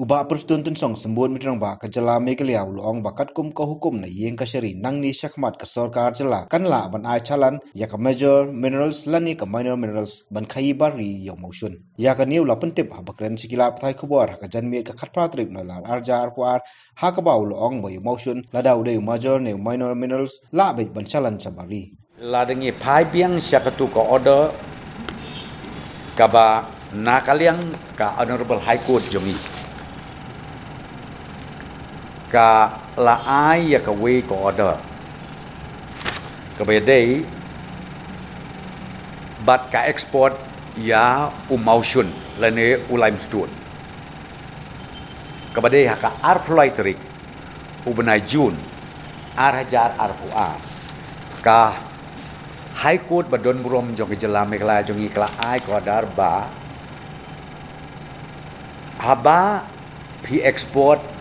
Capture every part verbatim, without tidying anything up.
U Bah Prestone Tynsong, Symbud Meteorite ba ka jylla Meghalaya, u la ong ba katkum ka hukum na ïing kashari, nangne shakhmat ka sorkar jylla kan lah ban ai challan ïa ka major minerals lane ka minor minerals ban khaïi bar ri ïa u mawshun. Ïa kane u la pyntip haba kren sha ki lad pathai khubor ha ka janmiet ka khatphra tarik Nailar arhajar arphew ar, ha kaba u la ong ba ïa u mawshun, lada u dei u major ne u minor minerals, lah beit ban challan shabar ri. Lada ngi phai biang sha katu ka order kaba na ka liang ka Honorable High Court jong ngi ka la ai ïa kawei ka order kaba ïadei bad ka export ïa u mawshun lane u limestone, kaba dei ha ka arphew lai tarik u bnai June arhajar arphew ar. Ka High Court ba don burom jong ka jylla Meghalaya jong ngi ka la ai ka order ba haba phi export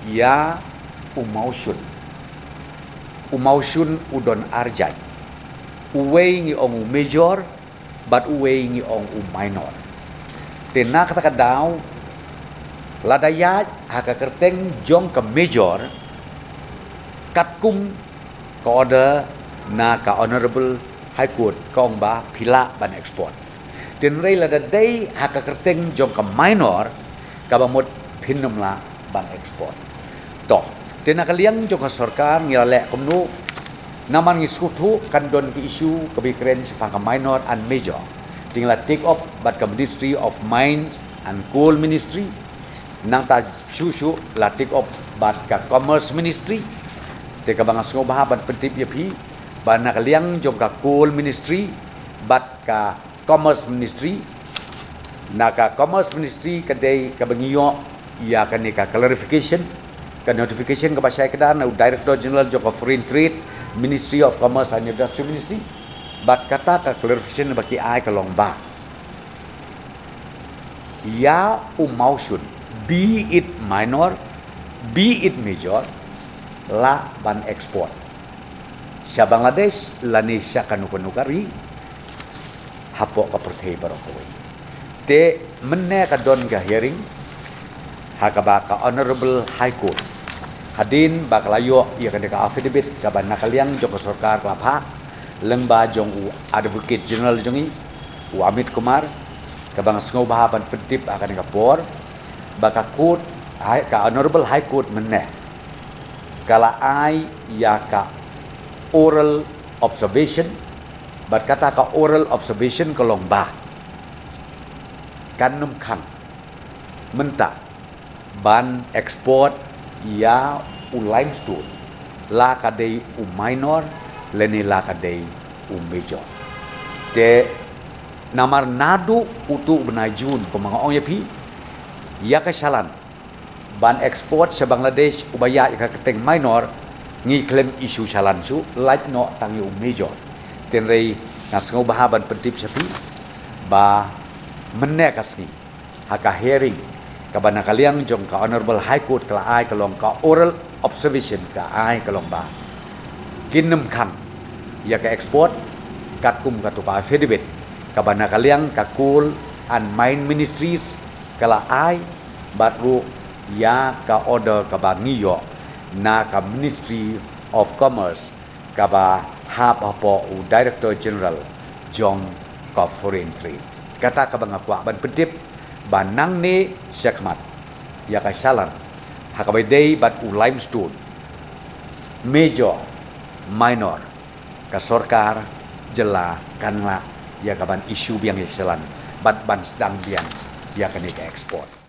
ïa u mawshun, u mawshun u don ar jait. Uwei ngi ong u major bad uwei ngi ong u minor. Te na kata ka daw, lada ïaid ha ka kyrteng jong ka major, katkum ka order na ka Honorable High Court ka ong ba phi lah ban export. Te hynrei lada dei ha ka kyrteng jong ka minor, kaba mut phin ym lah ban export. To, te na ka liang jong ka sorkar ngi la leh kumno, namar ngi sngewthuh kan don ka issue kaba kren shaphang ka minor and major. Te ngi la take up bad ka Ministry of Mines and Coal Ministry, nangta shuh shuh la take up bad ka Commerce Ministry. Te kaba nga sngewbha ban pyntip ïa phi ba na ka liang jong ka Coal Ministry bad ka Commerce Ministry, na ka Commerce Ministry ka dei kaba ngi ïoh ïa kane ka clarification, ka notification kaba shai kdar na u Director General jong ka Foreign Trade, Ministry of Commerce and Industry Ministry. Bad kata ka clarification ba ki ai ka long ba ïa u mawshun, be it minor, be it major, lah ban export sha Bangladesh lane sha kano kano ka ri hapoh ka pyrthei baroh kawei. Te mynne ka don ka hearing ha kaba ka Honorable High Court, hadien ba ka la ïoh ïa kane ka affidavit kaba na ka liang jong ka sorkar ka la phah lyngba jong u Advocate General jong ngi, u Amit Kumar, kaba nga sngewbha ban pyntip ha kane ka por ba ka court, hai-, ka Honorable High Court mynne ka la ai ïa ka oral observation, bad kata ka oral observation ka long ba kan ym khang mynta ban export ïa u limestone, la ka dei u minor lane la ka dei u major. Te namar naduh utu u bnai June, kumba nga ong ïa phi, ïa ka challan ban export sha Bangladesh uba ïaid ïa ka kyrteng minor, ngi khlem issue challan shuh, lait noh tang ïa u major. Te hynrei nga sngewbha ban pyntip sha phi ba mynne ka sngi ha ka hearing kaba na ka liang jong ka Honorable High Court ka la ai ka long ka oral observation, ka ai ka long ba kin ym khang ïa ka export katkum katu ka affidavit kaba na ka liang ka Coal and Mine Ministries ka la ai, bad ruh ïa ka order kaba ngi ïoh na ka Ministry of Commerce kaba hap hapoh u Director General jong ka Foreign Trade. Kata kaba nga kwah ban pyntip ba nangne shakhmat ïa ka challan ha kaba dei bad u limestone, major, minor, ka sorkar jylla kan lah ïa ka ban issue biang ïa ka challan bad ban sdang biang ïa kane ka export.